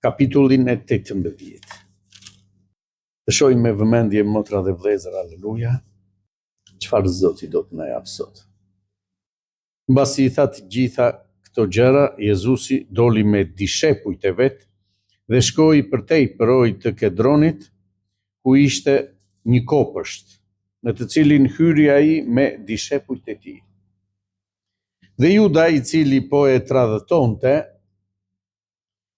Kapitullin e 18. Të shohim me vëmendje motra dhe vëllezër, aleluja. Çfarë Zoti do të na japë sot? Mbasi i tha të gjitha këto gjëra, Jezusi doli me dishepujt e vet dhe shkoi përtej përroit të Kedronit, ku ishte një kopësht, në të cilin hyri ai me dishepujt e tij. Dhe Juda, i cili po e tradhtonte,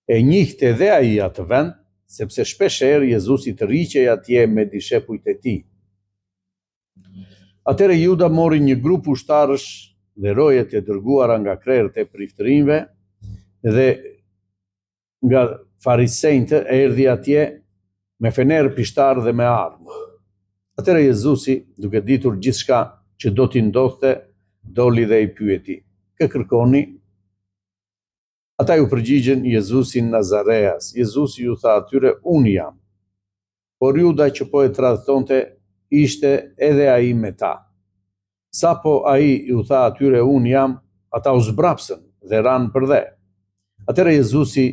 E njihte dhe ai atë vend, sepse shpeshherë Jezusi tërhiqej atje me dishepujt e tij. Atëherë Juda mori një grup ushtarësh dhe rojet e dërguara nga krerët e priftërinjve dhe nga farisenjtë erdhi atje me fenerë pishtarë dhe me armë. Atëherë Jezusi, duke ditur gjithçka që do t'i ndodhte, doli dhe i pyeti: Kë kërkoni? Ata iu përgjigjën, Jezusin Nazareas. Jezusi u tha atyre, Unë jam. Por Juda që po e tradhtonte ishte edhe ai me ta. Sapo ai u tha atyre, Unë jam, ata u zbrapsën dhe ranë përdhe. Atëherë Jezusi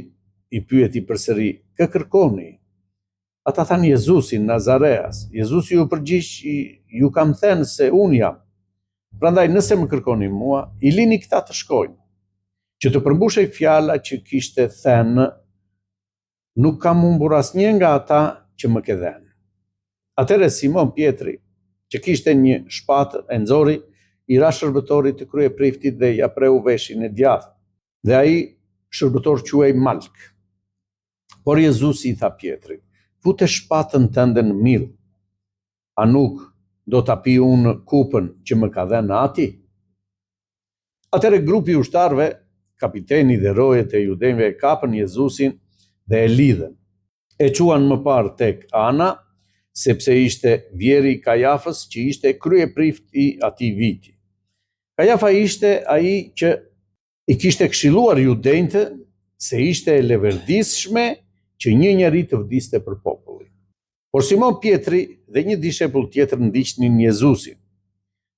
i pyeti përsëri, Kë kërkoni? Ata thanë Jezusin, Nazareas. Jezusi iu përgjigj, ju kam thënë se unë jam. Prandaj nëse më kërkoni mua, i lini këta të shkojnë. Që të përmbushej fjala që kishte thënë, nuk kam humbur asnjë nga ata që më ke dhënë. Atëherë Simon Pjetri, që kishte një shpatë, e nxori, i ra shërbëtorit të kryepriftit dhe ia preu veshin e djathtë. Dhe ai shërbëtor quhej Malk. Por Jezusi i tha Pjetrit, Fute shpatën tënde në mill. A nuk do ta pi unë kupën që më ka dhënë Ati? Atëherë grupi i ushtarëve, kapiteni dhe rojet e judenjve e kapën Jezusin dhe e lidhën. E çuan më parë tek Ana, sepse ishte vjehrri i Kajafës që ishte kryeprift i atij viti. Kajafa ishte ai që I kishte këshilluar judenjtë se ishte e leverdisshme që një njeri të vdiste për popullin. Por Simon Pjetri dhe një dishepull tjetër ndiqnin Jezusin.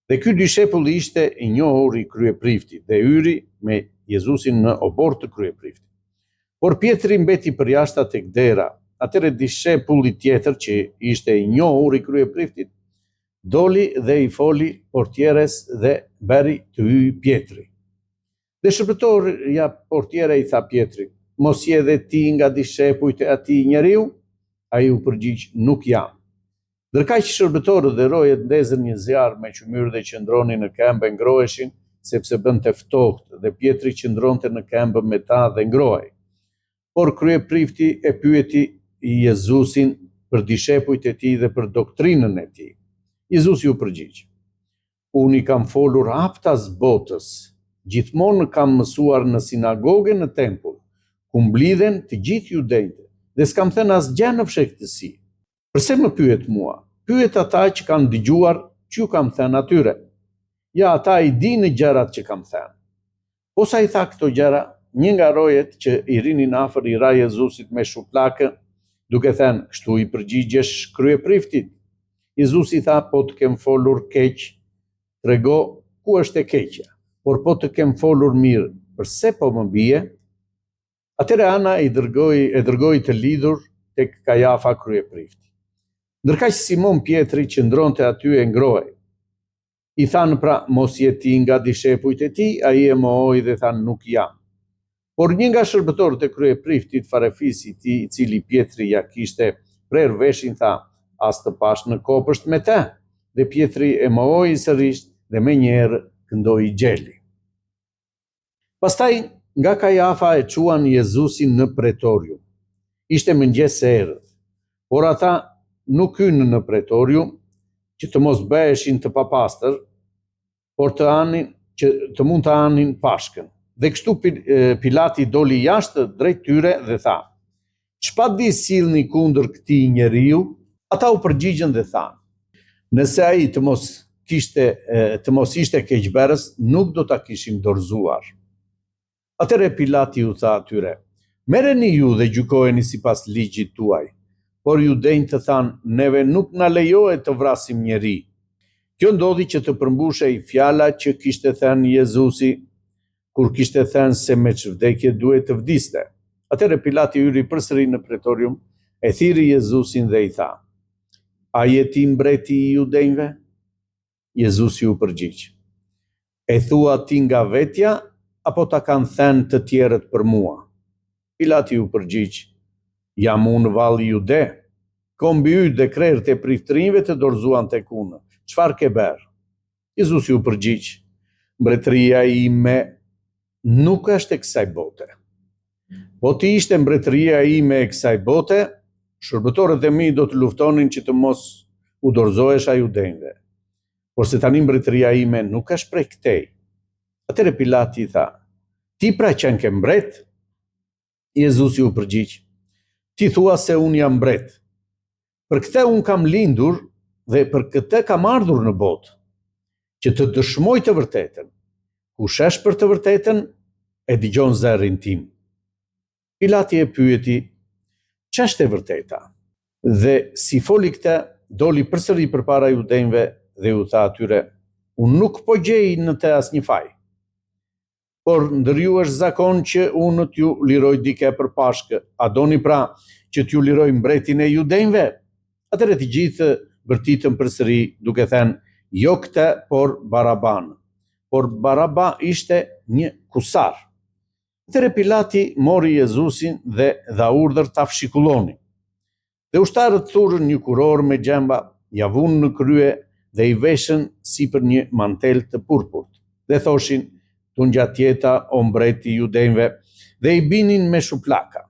Dhe ky dishepull ishte i njohur i kryepriftit dhe hyri me Jezusin në oborr të kryepriftit. Por Pjetri mbeti përjashta tek dera. Atëherë dishepulli tjetër që ishte i njohur i kryepriftit Doli dhe i foli portieres dhe bëri të hyjë Pjetri. Dhe shërbëtorja portiere i tha Pjetrit, Mos je dhe ti nga dishepujt e atij njeriu? Ai u përgjigj, Nuk jam. Ndërkaq shërbëtorët dhe rojet ndezën një zjarr me qymyr dhe qëndronin në këmbë e ngroheshin, sepse bënte ftohtë, dhe Pjetri qëndronte në këmbë me ta dhe ngrohej. Por kryeprifti e pyeti Jezusin për dishepujt e tij dhe për doktrinën e tij. Jezusi u përgjigj, Unë i kam folur haptas botës, gjithmonë kam mësuar në sinagogë e në tempull, ku mblidhen të gjithë judenjtë, dhe s'kam thënë asgjë në fshehtësi. Përse më pyet mua? Pyet ata që kanë dëgjuar ç'ju kam thënë atyre. Ja, ata i dinë gjërat që kam thënë. Posa i tha këto gjëra, një nga rojet që i rrinin afër i ra Jezusit me shuplakë, duke thënë, Kështu i përgjigjesh kryepriftit? Jezusi i tha, Po të kem folur keq, trego ku është e keqja, por po të kem folur mirë, përse po më bie? Atëherë Ana i dërgoi, e dërgoi të lidhur tek Kajafa kryeprifti. Ndërkaq Simon Pjetri qëndronte aty e ngrohej. I thanë pra, mos je ti nga dishepujt e tij, ai e mohoi dhe tha, nuk jam. Por një nga shërbëtorët e kryepriftit, farefis i tij, i cili Pjetri ia kishte prerë veshin, tha, a s'të pashë në kopësht me të? Dhe Pjetri e mohoi sërish dhe menjëherë këndoi gjeli. Pastaj nga Kajafa e çuan Jezusin në pretorium. Ishte mëngjes herët, por ata nuk hynë në pretorium që të mos bëheshin të papastër, por të hanin që të mund të hanin Pashkën. Dhe kështu Pilati doli jashtë drejt tyre dhe tha: Ç'padi sillni kundër këtij njeriu? Ata u përgjigjën dhe thanë, Nëse ai të mos kishte të mos ishte keqbërës, nuk do ta kishim dorëzuar. Atëherë Pilati u tha atyre, Merreni ju dhe gjykojeni sipas ligjit tuaj. Por judenjtë thanë, Neve nuk na lejohet të vrasim njeri. Kjo ndodhi që të përmbushej fjala që kishte thënë Jezusi, kur kishte thënë se me ç'vdekje duhej të vdiste. Atëherë Pilati hyri përsëri në pretorium, e thirri Jezusin dhe i tha, A je ti mbreti i judenjve? Jezusi u përgjigj, E thua ti nga vetja, apo ta kanë thënë të tjerët për mua? Pilati iu përgjigj, Jam unë vallë jude? Kombi yt dhe krerët e priftërinjve të dorëzuan tek unë. Çfarë ke bërë? Jezusi u përgjigj, Mbretëria ime nuk është e kësaj bote. Po të ishte mbretëria ime e kësaj bote, shërbëtorët e mi do të luftonin që të mos u dorëzohesha judenjve. Porse tani mbretëria ime nuk është prej këtej. Atëherë Pilati i tha, Ti pra qenke mbret? Jezusi u përgjigj, Ti thua se unë jam mbret. Për këtë unë kam lindur dhe për këtë kam ardhur në botë, që të dëshmoj të vërtetën. Kush është për të vërtetën, e dëgjon zërin tim. Pilati e pyeti, Ç'është e vërteta? Dhe si foli këtë, doli përsëri përpara judenjve dhe u tha atyre, Unë nuk po gjej në të asnjë faj. Por ndër ju është zakon që unë t'ju liroj dikë për Pashkë. A doni pra që t'ju liroj mbretin e judenjve? Atëherë të gjithë bërtitën përsëri duke thënë, jo këtë, por Baraban. Por Baraba ishte një kusar. Atëherë Pilati mori Jezusin dhe dha urdhër ta fshikullonin. Dhe ushtarët thurën një kurorë me gjemba, ia vunë në krye dhe i veshën sipër një mantel të purpurt. Dhe thoshin, Tungjatjeta o mbret i judenjve, dhe i binin me shuplaka.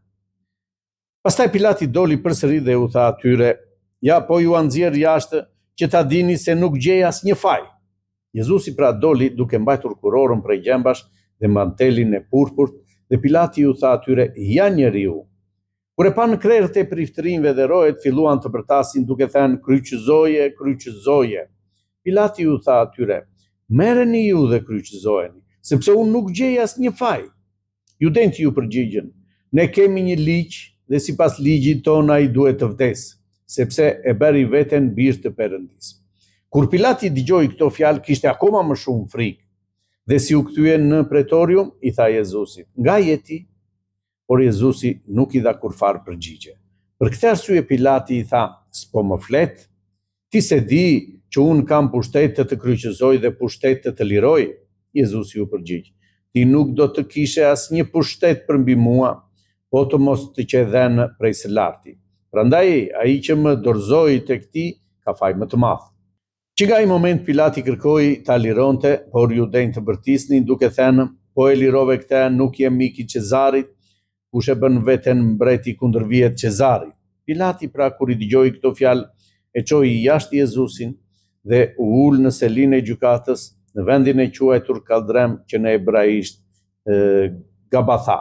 Pastaj Pilati doli përsëri dhe u tha atyre, Ja, po jua nxjerr jashtë, që ta dini se nuk gjej asnjë faj. Jezusi pra doli duke mbajtur kurorën prej gjembash dhe mantelin e purpurt, dhe Pilati u tha atyre, Ja njeriu. Kur e panë krerët e priftërinjve dhe rojet filluan të bërtasin duke thënë kryqëzoje, kryqëzoje. Pilati u tha atyre, merreni ju dhe kryqëzojeni, sepse unë nuk gjej asnjë faj. Judenjtë iu përgjigjën, ne kemi një ligj dhe sipas ligjit tonë ai duhet të vdesë, sepse e bëri veten bir të Perëndisë. Kur Pilati dëgjoi këto fjalë kishte akoma më shumë frikë. Dhe si u kthye në pretorium, i tha Jezusit, nga je ti? Por Jezusi nuk i dha kurrfarë përgjigje. Për këtë arsye Pilati i tha, S'po më flet? Ti s'e di që unë kam pushtet të të kryqëzoj dhe pushtet të të liroj? Jezusi iu përgjigj, Ti nuk do të kishe asnjë pushtet përmbi mua, po të mos të qe dhënë prej së larti. Prandaj ai që më dorëzoi tek ti ka faj më të madh. Që nga ai moment Pilati kërkoi ta lironte, por judenjtë bërtisnin duke thënë, Po e lirove këtë, nuk je mik i Çezarit, kush e bën veten mbret i kundërvihet Çezarit. Pilati pra kur i dëgjoi këto fjalë, e çoi jashtë Jezusin dhe u ul në selinë e gjykatës, në vendin e quajtur Kalldrëm që në hebraisht Gabatha.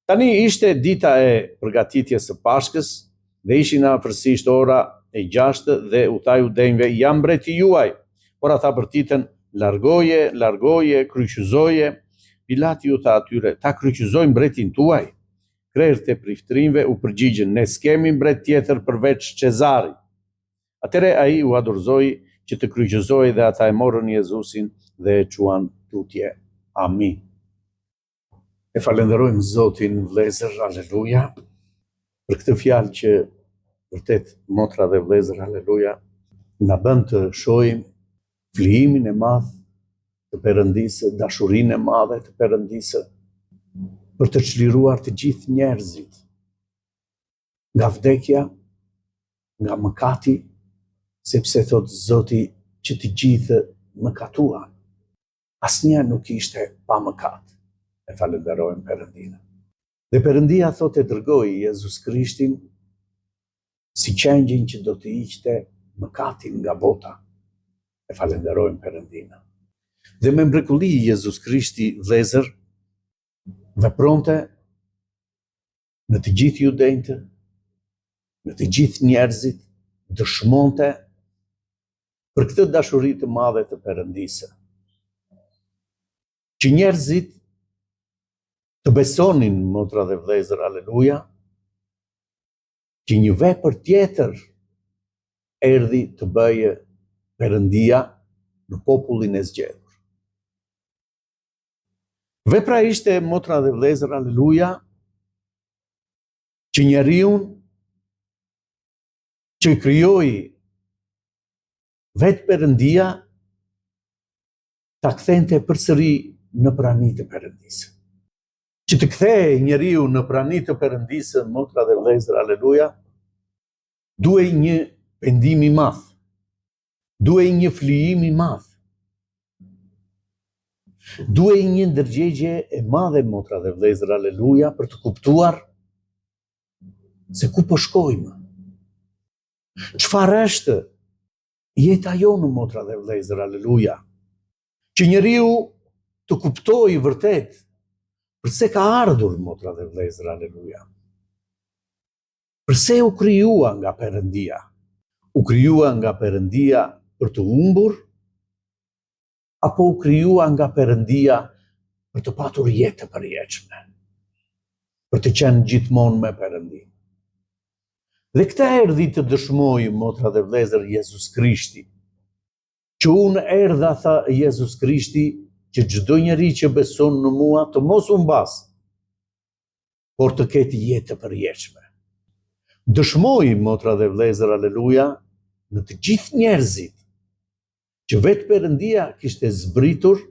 Tani ishte dita e përgatitjes së Pashkës dhe ishin afërsisht ora e gjashtë dhe u tha judenjve, ja mbreti juaj. Por ata bërtitën, largoje, largoje, kryqëzoje. Pilati u tha atyre, ta kryqëzoj mbretin tuaj. Krerët e priftërinjve u përgjigjën, ne s'kemi mbret tjetër përveç Çezarit. Atëherë ai ua dorëzoi që të kryqëzohej dhe ata e morën Jezusin dhe e çuan tutje. Amin. E falenderojmë Zotin vëllezër, aleluja, për këtë fjalë që vërtet motra dhe vëllezër, aleluja, na bën të shohim flijimin e madh të Perëndisë, dashurinë e madhe të Perëndisë për të çliruar të gjithë njerëzit nga vdekja, nga mëkati, sepse thotë Zoti që të gjithë mëkatuan. Asnjë nuk ishte pa mëkat. E falënderojmë Perëndinë. Dhe Perëndia thotë e dërgoi Jezus Krishtin si qengjin që do të hiqte mëkatin nga bota. E falënderojmë Perëndinë. Dhe me mrekulli Jezus Krishti vëllezër vepronte në të gjithë judenjtë, në të gjithë njerëzit, dëshmonte për këtë dashuri të madhe të Perëndisë. Që njerëzit të besonin motra dhe vëllezër, aleluja, që një vepër tjetër erdhi të bëjë Perëndia në popullin e zgjedhur. Vepra ishte motra dhe vëllezër, aleluja, Që njeriun që krijoi vetë Perëndia ta kthente përsëri në prani të Perëndisë. Që të kthehej njeriu në prani të Perëndisë, motra dhe vëllezër, aleluja, duhej një pendim i madh. Duhej një flijim i madh. Duhej një ndërgjegje e madhe motra dhe vëllezër, aleluja, për të kuptuar se ku po shkojmë. Çfarë është jeta jonë motra dhe vëllezër, aleluja. Që njeriu të kuptojë vërtet përse ka ardhur motra dhe vëllezër, aleluja. Përse u krijua nga Perëndia? U krijua nga Perëndia për të humbur apo u krijua nga Perëndia për të patur jetë të përjetshme? Për të qenë gjithmonë me Perëndinë. Dhe këtë erdhi të dëshmojë motra dhe vëllezër Jezus Krishti. Që unë erdha tha Jezus Krishti që çdo njeri që beson në mua të mos humbasë, por të ketë jetë të përjetshme. Dëshmoi, motra dhe vëllezër, aleluja, në të gjithë njerëzit, që vetë Perëndia kishte zbritur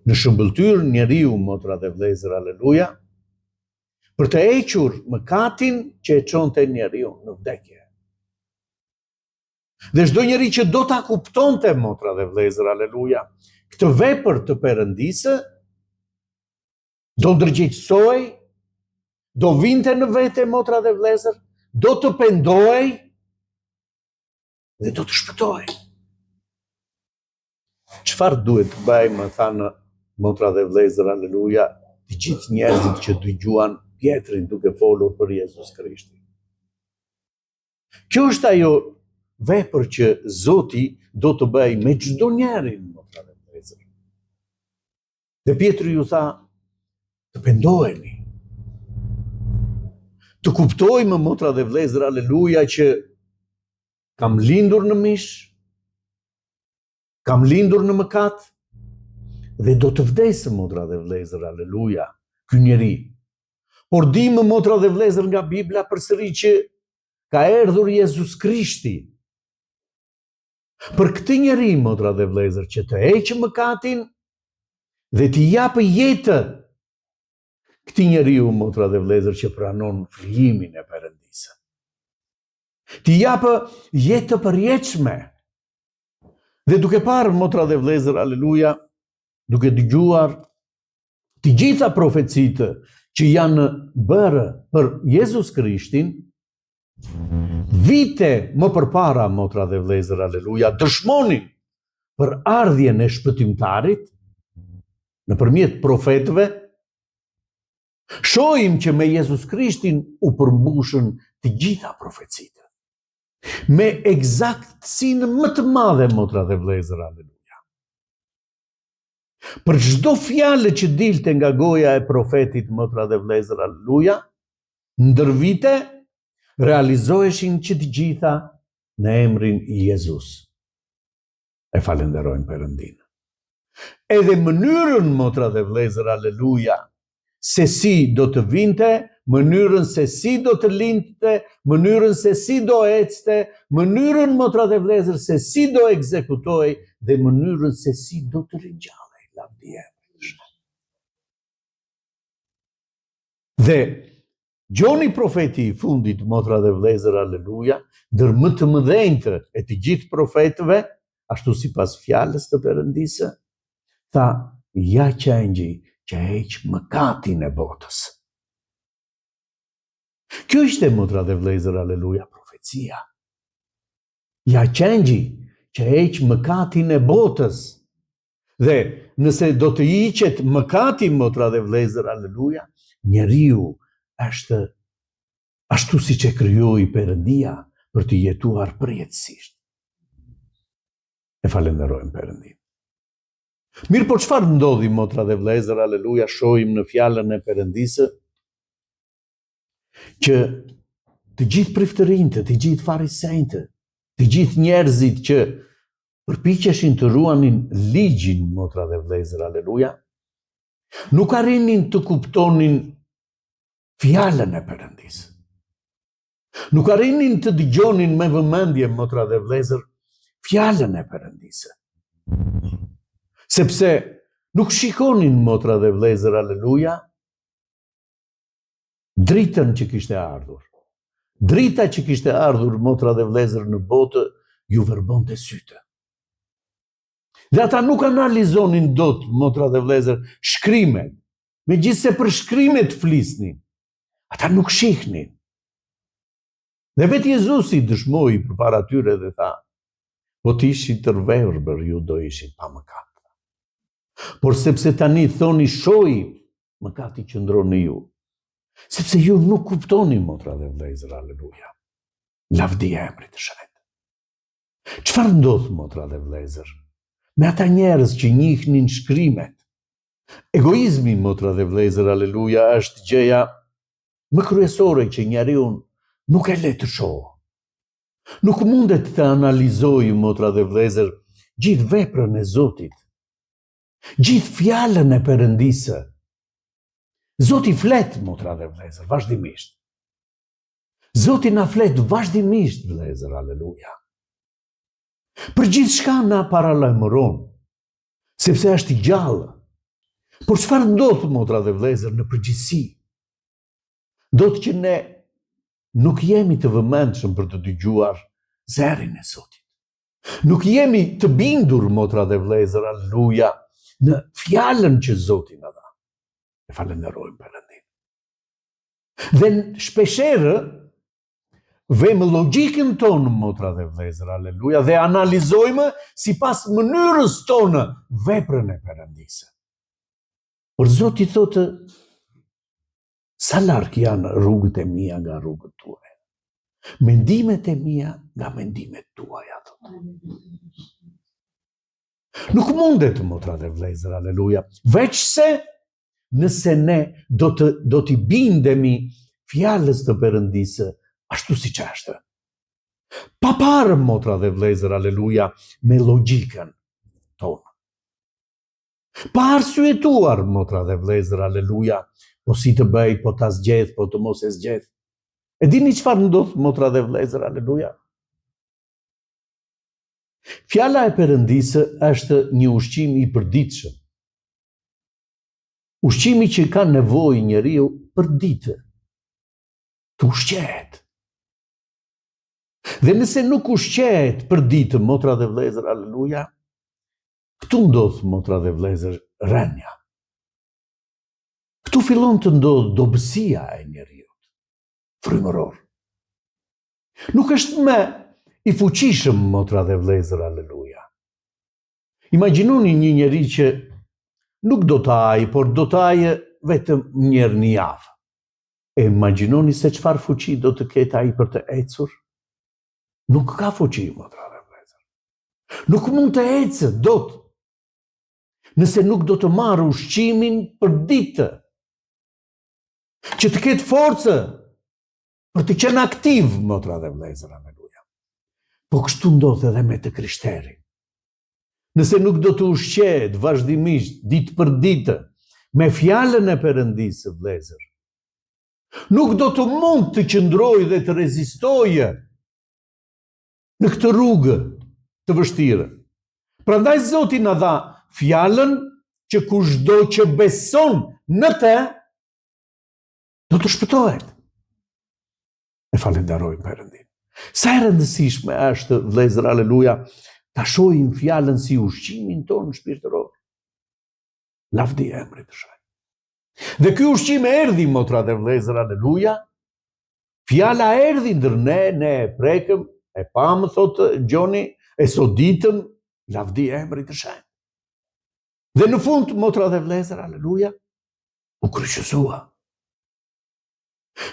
në shëmbëlltyrë njeriu, motra dhe vëllezër, aleluja, për të hequr mëkatin që e çonte njeriun në vdekje. Dhe çdo njeri që do ta kuptonte, motra dhe vëllezër, aleluja, këtë vepër të Perëndisë, do ndërgjegjësohej, do vinte në vete motra dhe vëllezër, do të pendohej dhe do të shpëtohej. Çfarë duhet të bëjmë, thanë motra dhe vëllezër, aleluja, të gjithë njerëzit që dëgjuan Pjetrin duke folur për Jezus Krishtin. Kjo është ajo vepër që Zoti do të bëjë me çdo njeri, motra dhe vëllezër. Dhe Pjetri ju tha, të pendohemi. Të kuptojmë motra dhe vëllezër, aleluja, që kam lindur në mish, kam lindur në mëkat, dhe do të vdesë motra dhe vëllezër, aleluja, ky njeri. Por dimë motra dhe vëllezër nga Bibla përsëri që ka erdhur Jezus Krishti, Për këtë njeri, motra dhe vëllezër, që të heqë mëkatin dhe t'i japë jetë këtij njeriu, motra dhe vëllezër, që pranon flijimin e Perëndisë. T'i japë jetë të përjetshme. Dhe duke parë, motra dhe vëllezër, aleluja, duke dëgjuar të gjitha profecitë që janë bërë për Jezus Krishtin, Vite më përpara, motra dhe vëllezër, aleluja, dëshmonin për ardhjen e shpëtimtarit nëpërmjet profetëve, shohim që me Jezus Krishtin u përmbushën të gjitha profecitë. Me ekzaktësinë më të madhe, motra dhe vëllezër, aleluja. Për çdo fjalë që dilte nga goja e profetit, motra dhe vëllezër, aleluja, ndër vite realizoheshin që të gjitha në emrin Jezus. E falënderojmë Perëndinë. Edhe mënyrën, motra dhe vëllezër, aleluja, se si do të vinte, mënyrën se si do të lindte, mënyrën se si do ecte, mënyrën motra dhe vëllezër se si do ekzekutohej dhe mënyrën se si do të ringjallej. Lavdi emrit. Dhe Gjoni profeti i fundit, motra dhe vëllezër, aleluja, ndër më të mëdhenjtë e të gjithë profetëve, ashtu sipas fjalës të Perëndisë, tha, ja qengji që heq mëkatin e botës. Kjo ishte motra dhe vëllezër, aleluja, profecia. Ja qengji që heq mëkatin e botës. Dhe nëse do të hiqet mëkati motra dhe vëllezër, aleluja, njeriu është ashtu siç e krijoi Perëndia për të jetuar përjetësisht. E falënderojmë Perëndinë. Mirëpo çfarë ndodhi motra dhe vëllezër, aleluja, shohim në fjalën e Perëndisë që të gjithë priftërinjtë, të gjithë farisenjtë, të gjithë njerëzit që përpiqeshin të ruanin ligjin, motra dhe vëllezër, aleluja, nuk arrinin të kuptonin fjalën e Perëndisë. Nuk arrinin të dëgjonin me vëmendje motra dhe vëllezër fjalën e Perëndisë. Sepse nuk shikonin motra dhe vëllezër, aleluja, dritën që kishte ardhur. Drita që kishte ardhur motra dhe vëllezër në botë ju verbonte sytë. Dhe ata nuk analizonin dot motra dhe vëllezër shkrimet. Megjithëse për shkrimet flisnin, ata nuk shihnin. Dhe vetë Jezusi dëshmoi përpara tyre dhe tha, po të ishit të verbër, ju do ishit pa mëkat. Por sepse tani thoni shohim, mëkati qëndron në ju. Sepse ju nuk kuptoni motra dhe vëllezër, aleluja. Lavdi emrit të shenjtë. Çfarë ndodh motra dhe vëllezër? Me ata njerëz që njihnin shkrimet. Egoizmi motra dhe vëllezër, aleluja, është gjëja më kryesore që njeriun nuk e le të shohë. Nuk mundet të analizojë motra dhe vëllezër gjithë veprën e Zotit. Gjithë fjalën e Perëndisë. Zoti flet motra dhe vëllezër vazhdimisht. Zoti na flet vazhdimisht, vëllezër, aleluja. Për gjithçka na paralajmëron, sepse është i gjallë. Por çfarë ndodh motra dhe vëllezër në përgjithësi? Ndodh që ne nuk jemi të vëmendshëm për të dëgjuar zërin e Zotit. Nuk jemi të bindur motra dhe vëllezër, aleluja, në fjalën që Zoti na dha. E falënderojmë Perëndinë. Dhe shpeshherë vëmë logjikën tonë motra dhe vëllezër, aleluja, dhe analizojmë sipas mënyrës tonë veprën e Perëndisë. Por Zoti thotë sa larg janë rrugët e mia nga rrugët tuaja. Mendimet e mia nga mendimet tuaja, thotë. Nuk mundet motra dhe vëllezër, aleluja, veçse nëse ne do të do t'i bindemi fjalës të Perëndisë ashtu siç është. Pa parë motra dhe vëllezër, aleluja, me logjikën tonë. Pa arsyetuar motra dhe vëllezër, aleluja, po si të bëj, po ta zgjedh, po të mos e zgjedh. E dini çfarë ndodh motra dhe vëllezër, aleluja? Fjala e Perëndisë është një ushqim i përditshëm. Ushqimi që ka nevojë njeriu përditë të ushqehet. Dhe nëse nuk ushqehet përditë, motra dhe vëllezër, aleluja, këtu ndodh motra dhe vëllezër rënia. Këtu fillon të ndodhë dobësia e njeriut frymëror. Nuk është më i fuqishëm motra dhe vëllezër, aleluja. Imagjinoni një njeri që nuk do të hajë, por do të hajë vetëm një herë në javë. E imagjinoni se çfarë fuqi do të ketë ai për të ecur? Nuk ka fuqi, motra dhe vëllezër. Nuk mund të ecë dot nëse nuk do të marrë ushqimin përditë. Që të ketë forcë për të qenë aktiv, motra dhe vëllezër, aleluja. Po kështu ndodh edhe me të krishterin. Nëse nuk do të ushqehet vazhdimisht, ditë për ditë, me fjalën e Perëndisë, vëllezër, nuk do të mund të qëndrojë dhe të rezistojë në këtë rrugë të vështirë. Prandaj Zoti na dha fjalën që kushdo që beson në të, do të shpëtohet. E falënderojmë Perëndinë. Sa e rëndësishme është, vëllezër, aleluja, ta shohim fjalën si ushqimin tonë shpirtëror. Lavdi emrit të shenjtë. Dhe ky ushqim erdhi, motra dhe vëllezër, aleluja, fjala erdhi ndër ne, ne e prekëm, e pamë, thotë Gjoni, e soditëm, lavdi emrit të shenjtë. Dhe në fund, motra dhe vëllezër, aleluja, u kryqëzua.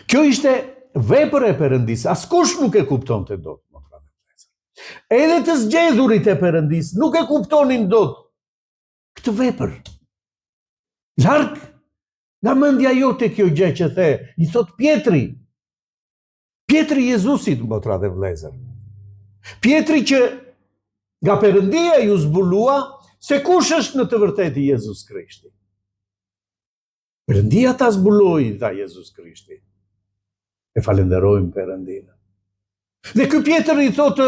Kjo ishte vepër e Perëndisë, askush nuk e kuptonte dot, motra dhe vëllezër. Edhe të zgjedhurit e Perëndisë nuk e kuptonin dot këtë vepër. Larg nga mendja jote kjo gjë që the, i thotë Pjetri. Pjetri Jezusit, motra dhe vëllezër. Pjetri që nga Perëndia iu zbulua se kush është në të vërtetë Jezus Krishti. Perëndia ta zbuloi, tha Jezus Krishti. E falënderojmë Perëndinë. Dhe ky Pjetër i thotë,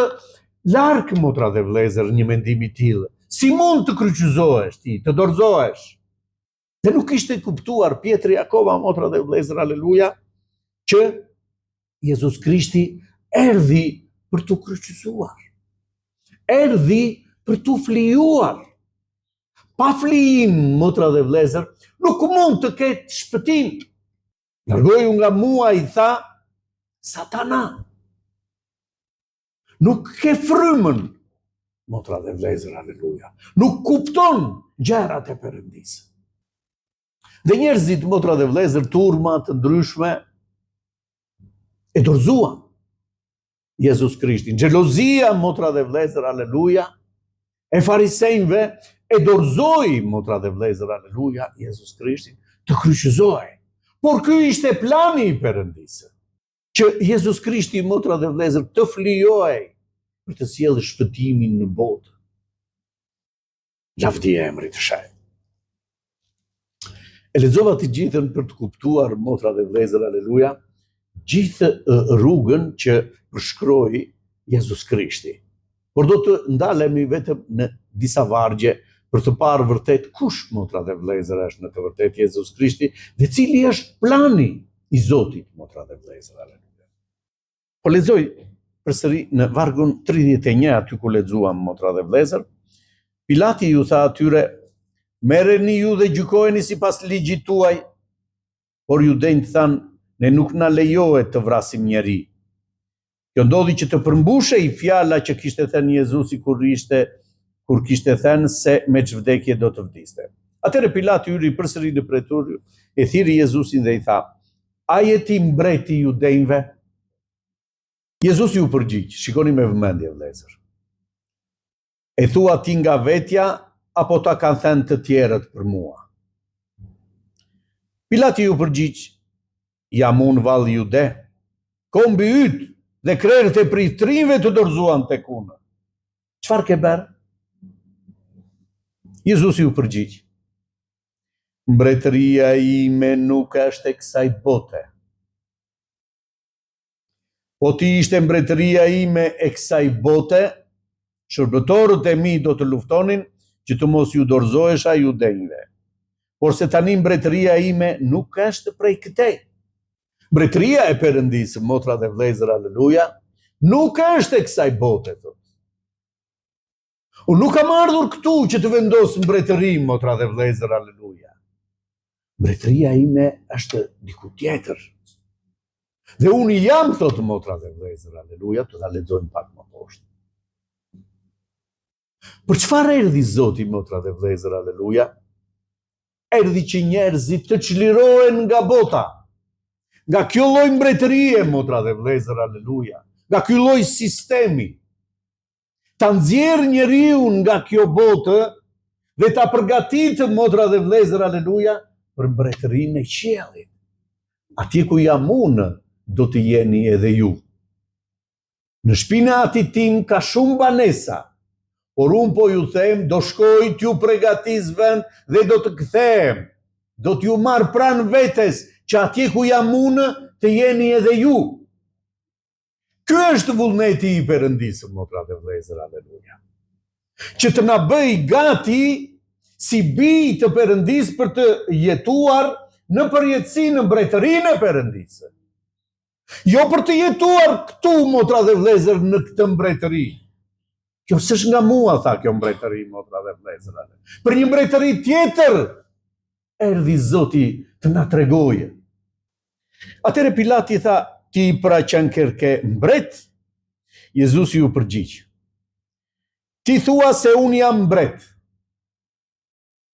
larg motra dhe vëllezër një mendim i tillë. Si mund të kryqëzohesh ti, të dorëzohesh? Dhe nuk kishte kuptuar Pjetri akoma motra dhe vëllezër, aleluja, që Jezus Krishti erdhi për t'u kryqëzuar. Erdhi për t'u flijuar. Pa flijim, motra dhe vëllezër, nuk mund të ketë shpëtim. Largoju nga mua, i tha, satana. Nuk ke frymën, motra dhe vëllezër, aleluja. Nuk kupton gjërat e Perëndisë. Dhe njerëzit, motra dhe vëllezër, turma të ndryshme, e dorëzuan Jezus Krishtin. Xhelozia, motra dhe vëllezër, aleluja, e farisenjve e dorëzoi, motra dhe vëllezër, aleluja, Jezus Krishtin, të kryqëzohej. Por ky ishte plani i Perëndisë. Që Jezus Krishti, motra dhe vëllezër, të flijohej për të sjellë shpëtimin në botë. Lavdi emrit të shenjtë. E lexova të gjithën për të kuptuar motra dhe vëllezër, aleluja, gjithë rrugën që përshkroi Jezus Krishti. Por do të ndalemi vetëm në disa vargje për të parë vërtet kush motra dhe vëllezër është në të vërtetë Jezus Krishti dhe cili është plani i Zotit motra dhe vëllezër. Aleluja. Po lexoj përsëri në vargun 31 aty ku lexuam motra dhe vëllezër. Pilati ju tha atyre, merreni ju dhe gjykojeni sipas ligjit tuaj. Por judenjtë thanë, ne nuk na lejohet të vrasim njeri. Kjo ndodhi që të përmbushej fjala që kishte thënë Jezusi kur ishte kur kishte thënë se me ç'vdekje do të vdiste. Atëherë Pilati hyri përsëri në pretorium, e thirri Jezusin dhe i tha: A je ti mbreti i judenjve? Jezusi u përgjigj, shikoni me vëmendje vëllezër. E thua ti nga vetja apo ta kanë thënë të tjerët për mua? Pilati iu përgjigj, jam unë vallë jude, kombi yt dhe krerët e priftërinjve të dorëzuan tek unë. Çfarë ke bërë? Jezusi u përgjigj, mbretëria ime nuk është e kësaj bote. Po të ishte mbretëria ime e kësaj bote, shërbëtorët e mi do të luftonin që të mos iu dorëzohesha judenjve. Porse tani mbretëria ime nuk është prej këtej. Mbretëria e Perëndisë, motra dhe vëllezër, aleluja, nuk është e kësaj bote, thotë. Unë nuk kam ardhur këtu që të vendos mbretëri, motra dhe vëllezër, aleluja. Mbretëria ime është diku tjetër. Dhe unë jam, thotë motra dhe vëllezër, aleluja, do ta lexojmë pak më poshtë. Për çfarë erdhi Zoti, motra dhe vëllezër, aleluja? Erdhi që njerëzit të çlirohen nga bota. Nga kjo lloj mbretërie, motra dhe vëllezër, aleluja. Nga ky lloj sistemi. Ta nxjerrë njeriun nga kjo botë dhe ta përgatitë motra dhe vëllezër, aleluja, për mbretërinë e qiellit. Atje ku jam unë, do të jeni edhe ju. Në shpinë e atit tim ka shumë banesa, por unë po ju them, do shkoj t'ju pregatis vend dhe do të kthehem. Do t'ju marr pranë vetes, që atje ku jam unë, të jeni edhe ju. Ky është vullneti i Perëndisë, motra dhe vëllezër, aleluja. Që të na bëjë gati si bij të Perëndisë për të jetuar në përjetësi në mbretërinë e Perëndisë. Jo për të jetuar këtu, motra dhe vëllezër, në këtë mbretëri. Kjo s'është nga mua, tha kjo mbretëri, motra dhe vëllezër. Për një mbretëri tjetër, erdhi Zoti të na tregojë. Atëherë Pilati tha, ti pra qenkërke mbret? Jezusi iu përgjigj. Ti thua se unë jam mbret.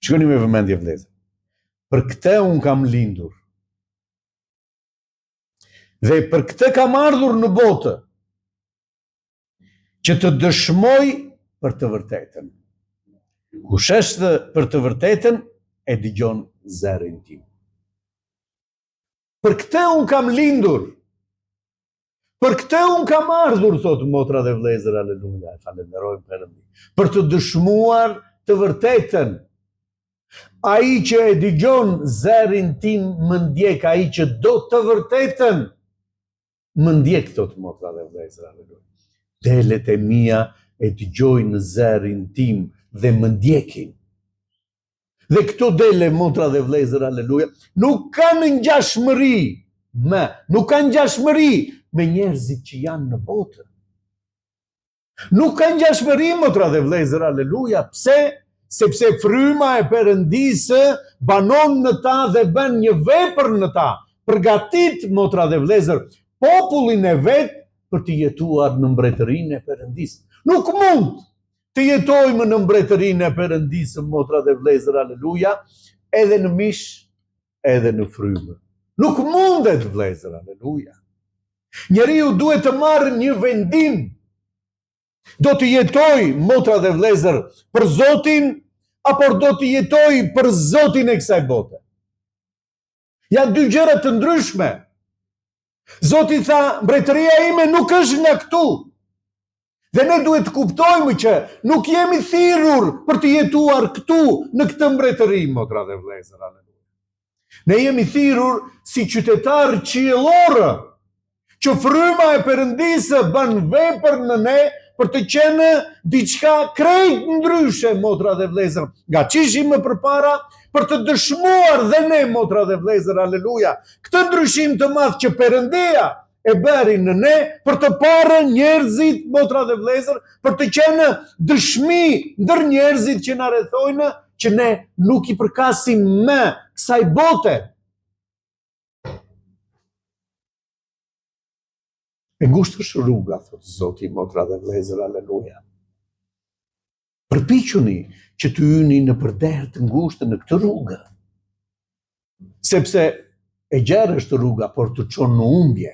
Shikoni me vëmendje vëllezër. Për këtë unë kam lindur. Dhe për këtë kam ardhur në botë. Që të dëshmoj për të vërtetën. Kush është për të vërtetën, e dëgjon zërin tim. Për këtë unë kam lindur. Për këtë unë kam ardhur, thotë motra dhe vëllezër, aleluja, e falënderojmë Perëndinë. Për të dëshmuar të vërtetën. Ai që e dëgjon zërin tim më ndjek, ai që do të vërtetën. Më ndjek, thotë motra dhe vëllezër, aleluja. Delet e mia e dëgjojnë zërin tim dhe më ndjekin. Dhe këto dele, motra dhe vëllezër, aleluja, nuk kanë ngjashmëri me, nuk kanë ngjashmëri me njerëzit që janë në botë. Nuk ka ngjashmëri motra dhe vëllezër, aleluja. Pse? Sepse fryma e Perëndisë banon në ta dhe bën një vepër në ta. Përgatit motra dhe vëllezër popullin e vet për të jetuar në mbretërinë e Perëndisë. Nuk mund të jetojmë në mbretërinë e Perëndisë motra dhe vëllezër, aleluja, edhe në mish, edhe në frymë. Nuk mundet vëllezër, aleluja. Njeriu duhet të marrë një vendim. Do të jetojë, motra dhe vëllezër, për Zotin apo do të jetojë për Zotin e kësaj bote? Janë dy gjëra të ndryshme. Zoti tha, mbretëria ime nuk është nga këtu. Dhe ne duhet të kuptojmë që nuk jemi thirrur për të jetuar këtu në këtë mbretëri, motra dhe vëllezër. Aleluja. Ne jemi thirrur si qytetarë qiellorë, që fryma e Perëndisë bën vepër në ne për të qenë diçka krejt ndryshe, motra dhe vëllezër, nga ç'ishim më përpara, për të dëshmuar dhe ne, motra dhe vëllezër, aleluja, këtë ndryshim të madh që Perëndia e bëri në ne për të parë njerëzit, motra dhe vëllezër, për të qenë dëshmi ndër njerëzit që na rrethojnë, që ne nuk i përkasim më kësaj bote. E ngushtë është rruga, thotë Zoti, motra dhe vëllezër, aleluja. Përpiquni që të hyni nëpër derë të ngushtë në këtë rrugë. Sepse e gjerë është rruga, por të çon në humbje.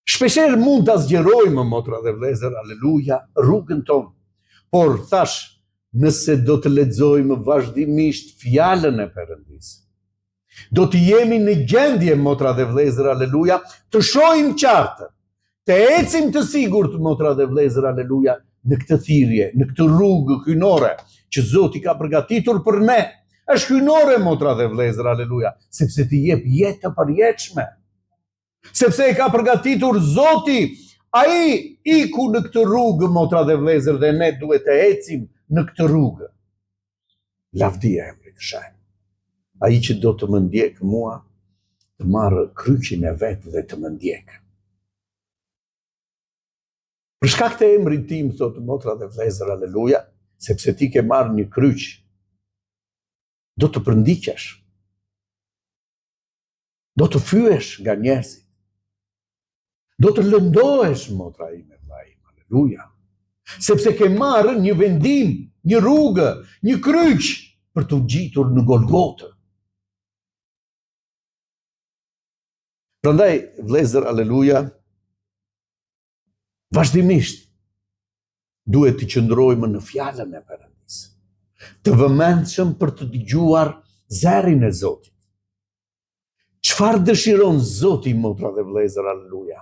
Shpeshherë mund ta zgjerojmë, motra dhe vëllezër, aleluja, rrugën tonë. Por thashë, nëse do të lexojmë vazhdimisht fjalën e Perëndisë, do të jemi në gjendje, motra dhe vëllezër, aleluja, të shohim qartë, të ecim të sigurt, motra dhe vëllezër, aleluja, në këtë thirrje, në këtë rrugë hyjnore që Zoti ka përgatitur për ne. Është hyjnore, motra dhe vëllezër, aleluja, sepse të jep jetë të përjetshme. Sepse e ka përgatitur Zoti, ai iku në këtë rrugë, motra dhe vëllezër, dhe ne duhet të ecim në këtë rrugë. Lavdi emrit të shenjtë. Ai që do të më ndjekë mua, të marrë kryqin e vet dhe të më ndjekë. Për shkak të emrit tim, thotë motra dhe vëllezër, aleluja, sepse ti ke marrë një kryq, do të përndiqesh. Do të fyesh nga njerëzit. Do të lëndohesh, motra ime, vëllai im, aleluja. Sepse ke marrë një vendim, një rrugë, një kryq për t'u ngjitur në Golgotë. Prandaj, vëllezër, aleluja, vazhdimisht duhet të qëndrojmë në fjalën e Perëndisë. Të vëmendshëm për të dëgjuar zërin e Zotit. Çfarë dëshiron Zoti motra dhe vëllezër, aleluja.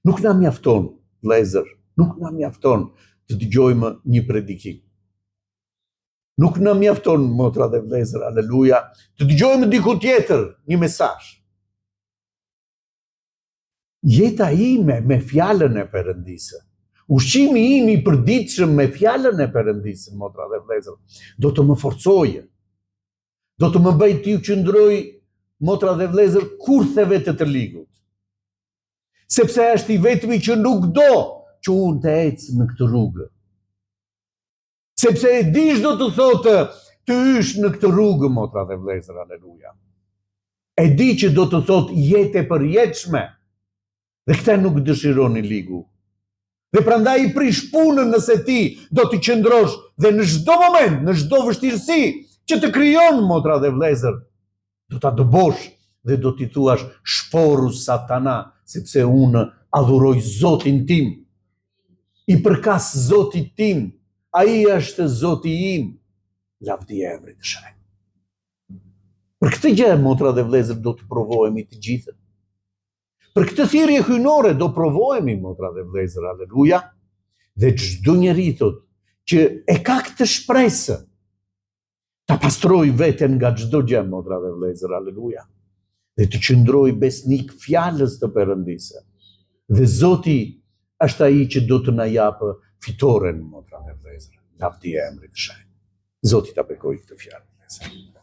Nuk na mjafton, vëllezër, nuk na mjafton të dëgjojmë një predikim. Nuk na mjafton motra dhe vëllezër, aleluja, të dëgjojmë diku tjetër një mesazh. Jeta ime me fjalën e Perëndisë, ushqimi im i përditshëm me fjalën e Perëndisë, motra dhe vëllezër, do të më forcojë. Do të më bëjë t'iu qëndroj motra dhe vëllezër kurtheve të të ligut. Sepse është i vetmi që nuk do që unë të ec në këtë rrugë. Sepse e di ç'do të thotë të hysh në këtë rrugë, motra dhe vëllezër, aleluja. E di që do të thotë jetë e përjetshme. Dhe këtë nuk dëshiron i ligu. Dhe prandaj i prish punën nëse ti do të qëndrosh dhe në çdo moment, në çdo vështirësi që të krijon motra dhe vëllezër, do ta dëbosh dhe do t'i thuash shporru satana, sepse unë adhuroj Zotin tim. I përkas Zotit tim, ai është Zoti im. Lavdi emrit të shenjtë. Për këtë gjë, motra dhe vëllezër, do të provohemi të gjithë. Për këtë thirrje hyjnore do provohemi, motra dhe vëllezër, aleluja. Dhe çdo njeri thotë që e ka këtë shpresë, ta pastrojë veten nga çdo gjë, motra dhe vëllezër, aleluja. Dhe të qëndroj besnik fjalës të Perëndisë. Dhe Zoti është ai që do të na japë fitoren, motra dhe vëllezër. Lavdi emrit të shenjtë. Zoti ta bekojë këtë fjalë, vëllezër.